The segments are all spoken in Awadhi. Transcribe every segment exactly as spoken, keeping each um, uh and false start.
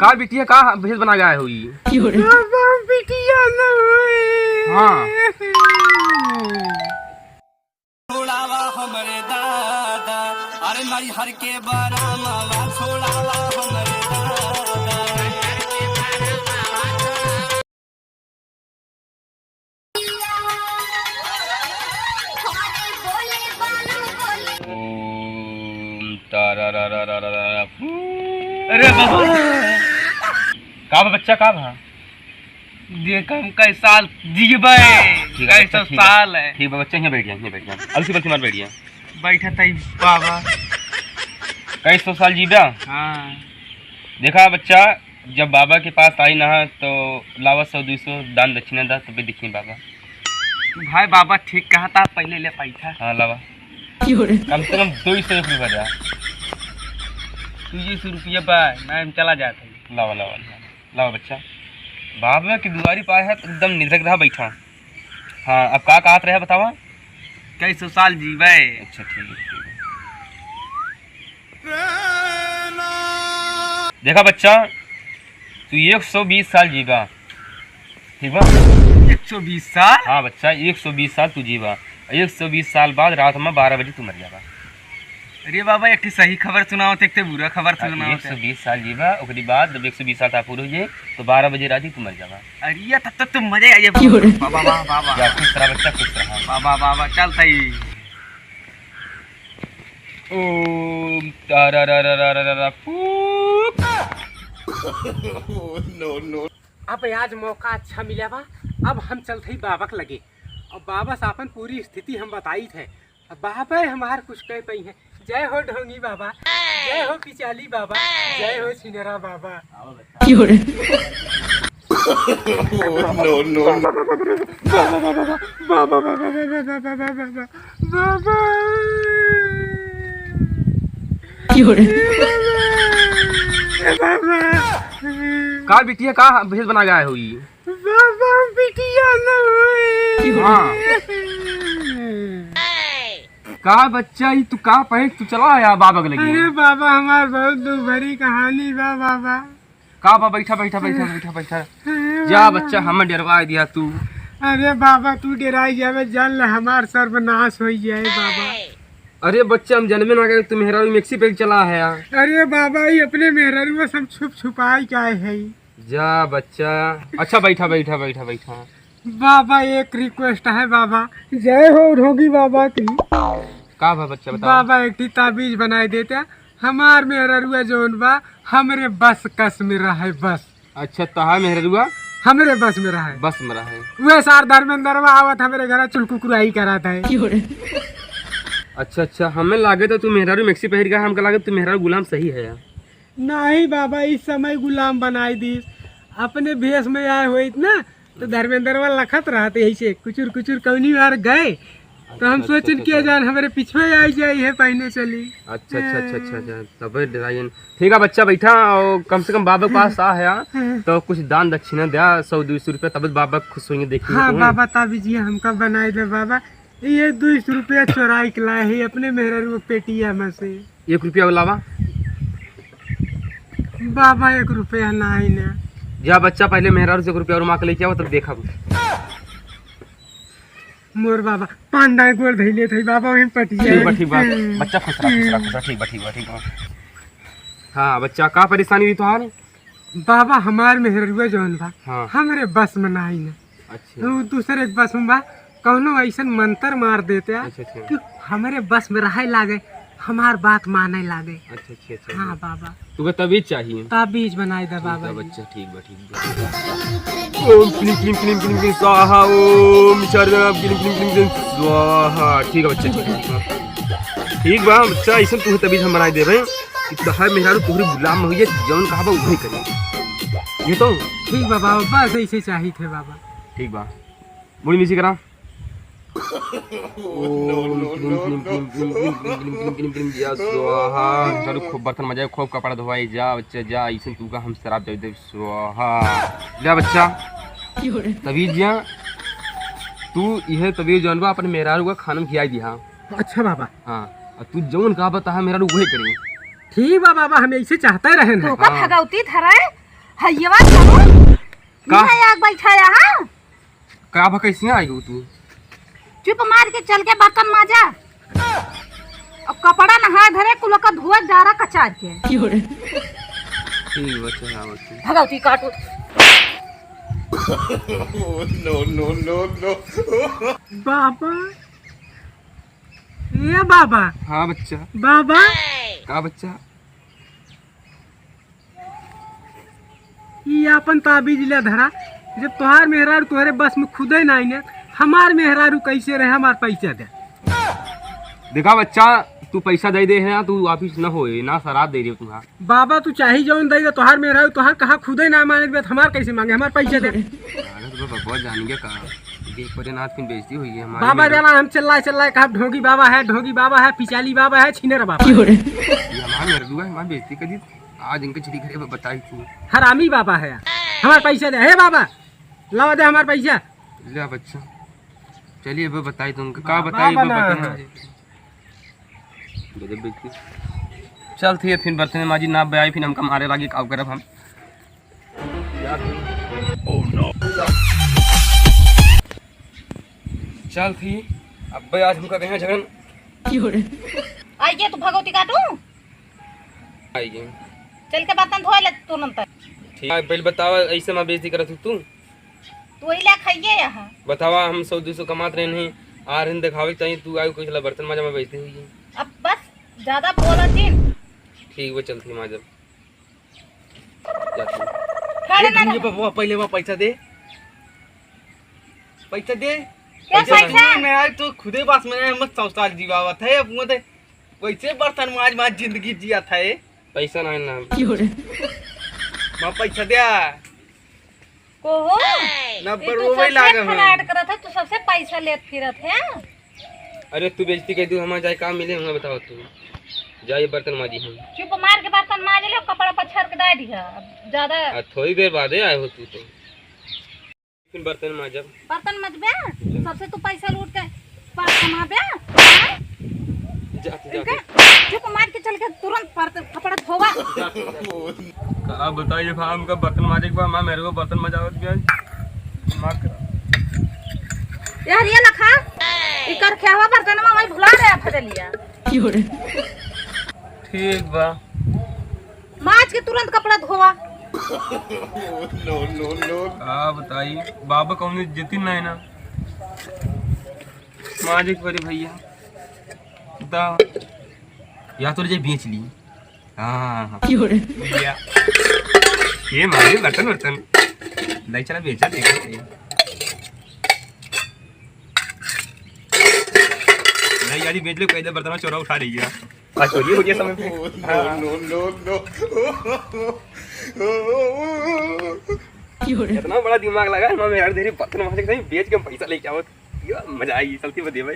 का बिटिया का भेष बना गया होई? बाबा, बिटिया न होई। हाँ। छोड़ावा हमरे दादा, अरे नैहर के बरामवा छोड़ावा हमरे दादा। ओम तारा रा रा रा रा रा। अरे बाबा, का बा बच्चा, का बा? देख, हम कई साल जीबे, ठीक है कई बच्चा, सौ ठीक है। साल है। ठीक बा बच्चा, यहाँ बैठ जा, यहाँ बैठ जा। अलसी बलसी मत बैठ जा। बैठा तई बाबा। कई सौ साल जीबा? हाँ। देखा बच्चा, जब बाबा के पास आई ना, तो लावा सौ दुई सौ दान दक्षिणा दा, तबे देखिए बाबा। भाई, बाबा ठीक कहा था, पहले ले पैसा। हाँ, लावा। क्यों रे? कम से कम दुई सौ एक रुपया दा। दुई सौ रुपया बा, ना हम चला जात है। लावा, लावा, लावा। लावा बच्चा, बाबा की दुआरी पर है तो एकदम निधरक रहा बैठा। हाँ, अब का कहत रहे बतावा? कई सौ साल जीवे। अच्छा, ठीक है, ठीक है। देखा बच्चा, तू एक सौ बीस साल जीवा, ठीक बा? एक सौ बीस साल? हाँ बच्चा, एक सौ बीस साल तू जीवा। एक सौ बीस साल बाद रात में बारह बजे तू मर जावा। अरे बाबा, एक ठे सही खबर सुनाओ, एक ठे बुरा खबर हाँ, सुनाओ। एक सौ बीस साल जीवा, ओकरी बाद जब एक सौ बीस साल पूरा हो जाए, तो बारह बजे रात ही तू मर जावा। अरे, तब तो तुम मजे आइए बाबा, बाबा, बाबा। जा, खुश रहा बच्चा, खुश रहा। बाबा, बाबा, चल तई। ओम तारा रा रा रा रा रा रा फूक। No, no। अब आज मौका अच्छा मिला बा, अब हम चलत हई बाबा के लगे। अब बाबा से अपन पूरी स्थिति हम बताई थे। अब बाबा हमार कुछ कह पाई है। जय हो ढोंगी बाबा, जय हो पिचाली बाबा, जय हो छिनरा बाबा। क्यों रे? No, no, no। बाबा, बाबा, बाबा। क्यों रे? बाबा। का बिटिया का भेष बना गया होई? बाबा, बिटिया न होई। हाँ। का बच्चा, ई तू का पहन, तू चला आया बाबा के लगे। अरे बाबा, हमार बहुत दुख भरी कहानी बा बाबा। का बा, बैठा, बैठा, बैठा, बैठा, बैठा। अरे जा बाबा। बच्चा, हमें डरवा दिया तू। अरे बाबा, तू डराई जावे, जान ले हमार सर्वनाश हो जाए बाबा। अरे बच्चा, हम जनमे ना करे, तू मेहरारू मैक्सी पे चला है यार। अरे बाबा, ये अपने मेहरारू में सब छुप छुपाई का है। जा बच्चा। अच्छा, बैठा, बैठा, बैठा, बैठा। बाबा, एक request है बाबा, जय हो ढोंगी बाबा की। का बा बच्चा, बताओ। बाबा, एक ठी ताबीज बनाई देते, हमार मेहररुआ जौन बा, हमरे बस कस में रहे, बस। अच्छा, तहार मेहररुआ? हमरे बस में रहे। बस में रहे। वह सार धर्मेंद्रवा आवत हमरे घरा चुलकुकुराई करात है। अच्छा, अच्छा, हमें लागे तो तू मेहरारू मैक्सी पहिर के, हमका लागे तू मेहरारू गुलाम सही है यार। नहीं बाबा, इस समय गुलाम बनाई दीस। अपने भेष में आए होइत ना, तो धर्मेंद्रवा लखत रहत यही से, कुचुर कुचुर कौनी बार गए, तो हम अच्छा, सोचन अच्छा, कि अच्छा। जान हमरे पिछवे आई जाई है पहने चली। अच्छा, अच्छा, अच्छा, अच्छा, अच्छा, तबे डराइन। ठीक है बच्चा, बैठा और कम से कम बाबा के पास आ है, हाँ। तो कुछ दान दक्षिणा द्या, सौ दुई सौ रुपया, तबे बाबा खुश होइहैं, देखिहैं हाँ, तो। बाबा, ताबीजिया हमका बनाई दे बाबा। ये दुई सौ रुपया चोराई के लाए है अपने मेहरारू पेटिया में से। एक रुपया वाला बा? बाबा, एक रुपया नाई ना। जा बच्चा, पहले मेहरारू से एक रुपया और मांग के लेके आओ, तब देखा। मोर बाबा, पांडा गोड़ धइले थे बाबा, वहीं पटिया। ठीक बा, ठीक बा। बच्चा खुश रहा, खुश रहा, खुश रहा, ठीक बा, ठीक बा, ठीक बा। हाँ बच्चा, का परेशानी हुई तुहार? बाबा, हमार मेहररुआ जौन बा, हाँ। हमरे बस में नाई ना। अच्छा। तो दूसरे के बस में बा, कौनो ऐसन मंत्र मार देते हैं अच्छा, अच्छा। कि हमरे बस में रहे लागे, हमार बात माने लागे। अच्छा, अच्छा, अच्छा। हाँ बाबा। तुका तबीज चाहिए? तबीज बनाई दे बाबा जी। बच्चा, ठीक बा, ठीक बा। ओम क्लीम क्लीम क्लीम क्लीम क्लीम स्वाहा, ओम शारदा क्लीम क्लीम क्लीम क्लीम स्वाहा। ठीक है बच्चा, ठीक है। ठीक बा बच्चा, ऐसन तुहे तबीज हम बनाई देबे कि तोहार मेहरारू तोहरी गुलाम में होइए, जौन कहबा उहे करे। ये तो ठीक बा बाबा, बस ऐसे चाहिए थे बाबा। ठीक बा, मुड़ी नीचे करा। ओम क्लीम क्लीम क्लीम क्लीम क्लीम क्लीम क्लीम क्लीम क्लीम क्लीम क्लीम, जा स्वाहा। चलो, खूब बर्तन मजाए, खूब कपड़ा धोवाई, जा बच्चा जा, ऐसे तुका हम शराब दे दे स्वाहा। जा बच्चा, तबीज जा, तू इहे तबीज जौन बा अपन मेहरारू का खाना में खियाई दिहा। अच्छा बाबा। हाँ, और तू जौन कहबा तहा मेहरारू उहे करी। ठीक बा बाबा, हम ऐसे चाहते रहे हैं। तो का हाँ। भगौती धराए? हइयवा कहो। का? यहाँ आग बैठाया, हाँ? का भा, कैसे आई गो तू? चुप मार के चल के बर्तन माजा। अब कपड़ा नहा धरे, कुल का धोए डारा कचार के। ठीक बा, चल आवत हूँ। भगवती काटू। No, no, no, no। बाबा, ए बाबा। हाँ बच्चा। बाबा। का बच्चा? ई आपन ताबीज ले धरा, जब तोहार मेहरारू तोहरे बस में खुदे ना आइने, हमार मेहरारू कैसे रहे, हमार पैसा दे। देखा बच्चा, तू पैसा दे दे है ना, तू वापिस न होए ना, शराब दे दे तू, हाँ। बाबा, तू चाही जौन दे दे, तोहार मेहरारू तोहार कहा खुदे ना माने, बे हमार कैसे मांगे, हमार पैसा दे। अरे तो बाबा जान गया का, देख पर ना, फिर बेइज्जती हुई है हमारी बाबा मेहरारू। जाना हम चिल्लाए चिल्लाए कहा, "ढोंगी बाबा है, ढोंगी बाबा है, पिचाली बाबा है, छिनेर बाबा है।" ये हमार मेहरारू है, हमार बेइज्जती कर दी। आज इनके छुट्टी करे बताई तू। हरामी बाबा है। हमार पैसा दे। हे बाबा, लावा दे हमार पैसा। ले बच्चा। चलिए, अब बताई तुमको। का बाबा बताई, अब ना। बताई। गजब बेइज्जती। चल थी, फिर बर्तन माजी ना बे आई, फिर हमका मारे लागी, का करब हम? चल थी, अब बे आज हमका कहीं झगड़न। आइए तू भगवती काटू। आइए। चल के बर्तन धोए ले तुरंत। ठीक है, पहले बतावा, ऐसे में बेइज्जती करत हूँ तू। तू ही ले खाइए यहाँ। बतावा, हम सौ दो सौ कमात रहे नहीं, आ रहे देखावे के चाहिए, तू आयु कोई चला बर्तन माजा में बेइज्जती हुई है। अब बस, ज्यादा बोला जिन। ठीक बा, चलती माजब। जाती। खड़े ए, ना धनिया रह। बबुआ, पहले वहाँ पैसा दे। पैसा दे। क्या पैसा पैसा? नहीं, मैं आज तो खुदे पास में है, मत सौसाल जीवावत है, अब वो दे। वैसे बर्तन माज माज जिंदगी जिया था ये। पैसा नहीं ना। माँ पैसा द्या। को हो? ना ई तू बरोबर सबसे लागे हैं। फराड करत है, तू सबसे पैसा लेत फिरत है। अरे तू बेइज्जती कर दू, हमारे जाए काम मिले, हमें बताओ तू। जाइए बर्तन माजी हम। चुप मार के बर्तन माज ले, कपड़ा पर छर के डाल दिया। अब ज्यादा आ, थोड़ी देर बाद आए हो तू तो। फिर बर्तन माजब। बर्तन मजबे? सबसे तू पैसा लूट के पास कमाबे? हाँ? जाते, इनका जाते। चुप मार के चल के तुरंत बर्तन, कपड़ा धोवा। का बताइए भाई, हमका बर्तन माजे के बा, माँ मेरे को बर्तन मजावत भी आज। माफ करा। यार, ये लखा, इकर खेवा बर्तन में मैं भुला रहा फजलिया। ठीक बा। माज के तुरंत कपड़ा धोवा। No, no, no। का बताई, बाबा कौनो इज्जती नहीं ना। माज के परी भैया। दा। या तो ले बेच ली। हाँ, हाँ। या। ये मारे बर्तन, बर्तन। ले चला बेचा देखा। ले यार, ये बेच ले, कह दे बर्तन में चोरा उठा रही है। आज चोरी हो गया समय पे। No, no, no, no। इतना बड़ा दिमाग लगा है, मैं यार तेरी बर्तन मार के बेच के हम पैसा लेके आवत। ये मजा आई, चलती बदे भाई।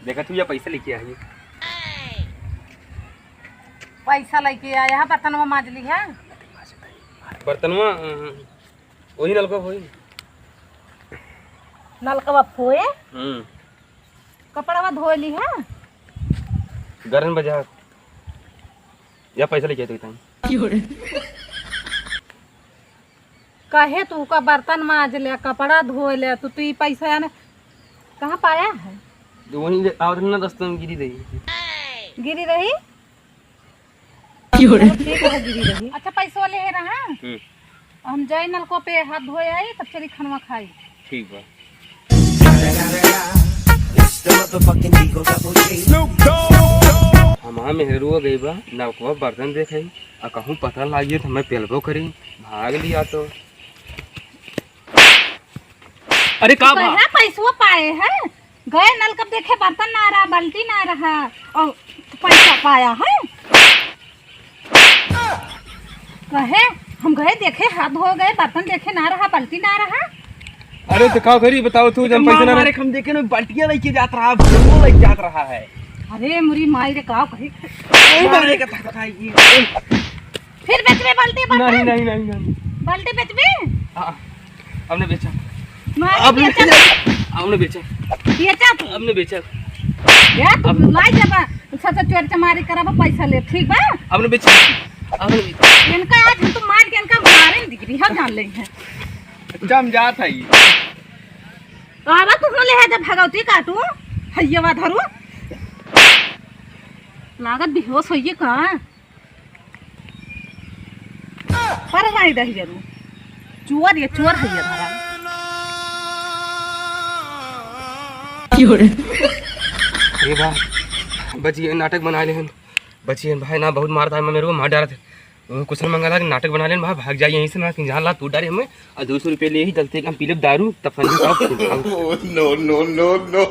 देखा तू, ये पैसा लेके आई। पैसा लेके आया है, बर्तनवा माज ली है। बर्तनवा, अ, वही नलका होई। नलकवा फोए? हम्म। कपड़वा धोए ली है? गरम बजा। या पैसा लेके आते हैं। कहे तू का बर्तन माज ले, कपड़ा धोए ले, तू, तू ई पैसा याने कहाँ पाया है? तो वहीं ले, आवत ना रास्ता में गिरी रही। गिरी रही? ठीक है, गिरी रही। अच्छा, पैसवा ले रहा? हम्म। हम जाई नलको पे हाथ धोए आई, तब चली खनवा खाई। ठीक बा। हमार मेहरुआ गई बा नलकवा बर्तन देखे, आ कहूँ पता लागिए तो हमें पेलबो करी, भाग लिया तो। अरे का बा? कहे पैसवा पाए है, गए नलकप देखे बर्तन ना रहा, बाल्टी ना रहा, और पैसा पाया है। कहे हम गए देखे, हाथ धो गए, बर्तन देखे ना रहा, बाल्टी ना रहा। अरे तो का करी बताओ तू, जब पैसा ना मारे हम देखे ना, बाल्टिया लेके जात रहा, बोलो लेके जात रहा है। अरे मुरी माई रे, का कही? ए, मारे का ताकत आई। फिर बेचबे बाल्टी बर्तन? नहीं, नहीं, नहीं, नहीं। बाल्टी बेचबे? हाँ, हमने बेचा। मार अब नहीं बेचा। बेचा। हमने बेचा। बेचा तू? हमने बेचा। ए, तू अब लाई जब सबसे चोरी चमारी करब, पैसा ले, ठीक बा? अब न बेच, अब न बेच। इनका आज हम तो मार के इनका मारे न दिख रही है, जान ले है। जम जात है। आवा तू ले है जब भगवती काटू, हइये वा धरू। लागत बेहोश होइए का? पर नहीं दही जरूर। चोर ये चोर है ये धरा। ए बा, बचिए नाटक बना ले हन। बचिए भाई ना बहुत मारता है, मेरे को मार डालत है। वो कुशल मंगल है कि नाटक बना लेन भाई, भाग जाइए यहीं से ना, कि जान ला तू डारे हमें। और दो सौ रुपये ले ही चलते हम पी लेब दारू, तब फंदी साहब। Oh, no, no, no, no।